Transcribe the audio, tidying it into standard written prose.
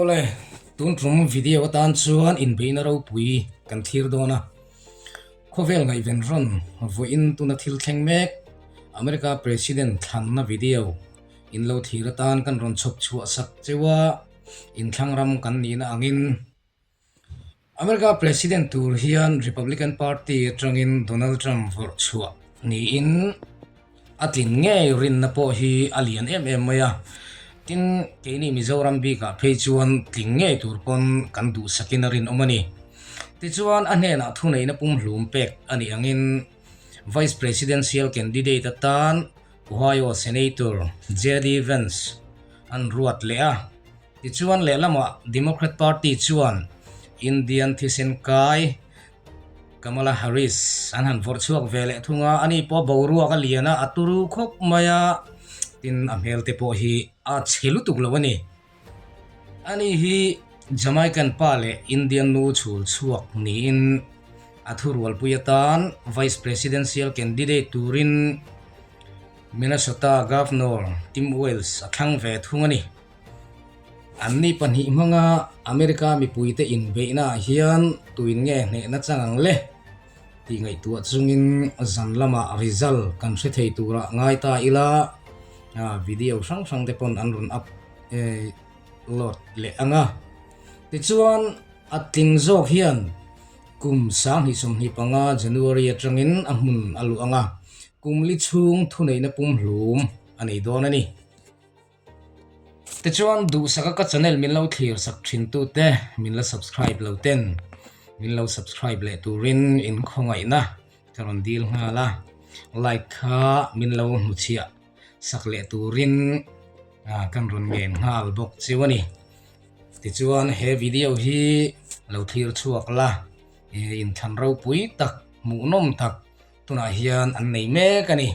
Awle, tun tum video atan chuan inbeihna ropui kan thlir dawn a. Khawvel ngaihven rawn vawiin tuna thil thleng mek America President thlanna video in lo thlir atan kan rawn chhawp chhuah sak cheu a, inthlang ram kan nihna angin America President tur hian Republican Party atangin Donald Trump vawrh chhuah niin a tlin ngei rinna pawh hi a lian em em mai a. Tin, keini Mizoram bikah phei chuan tling ngei tur pawn kan duhsakin a rinawm a ni. Tichuan, a hnenah thuneihna pumhlum pek a nih angin Vice Presidential Candidate atan Ohio Senator JD Vance an ruat leh a. Tichuan lehlamah Democrat Party chuan Indian thisen kai Kamala Harris an han vawrh chhuak ve leh thung a, ani pawh boruak a lian a, a turu khawp mai a, tin a hmel te pawh hi a chhe lutuk lo a ni. Ani hi Jamaican pa leh Indian nu chhul chhuak niin a thurualpui atan Vice Presidential candidate turin Minnesota Governor Tim Walz a thlang ve thung a ni. Anni pahnih hmanga America mipuite inbeihnaah hian tuin nge hnehna chang ang le? tih ngaihtuah chungin zan lamah result kan hre thei turah ngai ta ila, video hrang hrang te pawn an rawn up load leh ang a. Tichuan a tling zawk hian kum 2025 January atangin a hmun a luh ang a, kum li chhung thuneihna pumhlum a nei dawn a ni. Tichuan duhsaka ka channel min lo thlir sak thin tute min la subscribe lo ten min lo subscribe leh turin in khawngaihna ka rawn dil nghal a, like kha min lo hmuchhiah sak leh turin kan rawn ngen nghal bawk cheu a ni. Tichuan he video hi lo thlir chhuak la, inthlan ropui tak hmuhnawm tak tunah hian an nei mek a ni.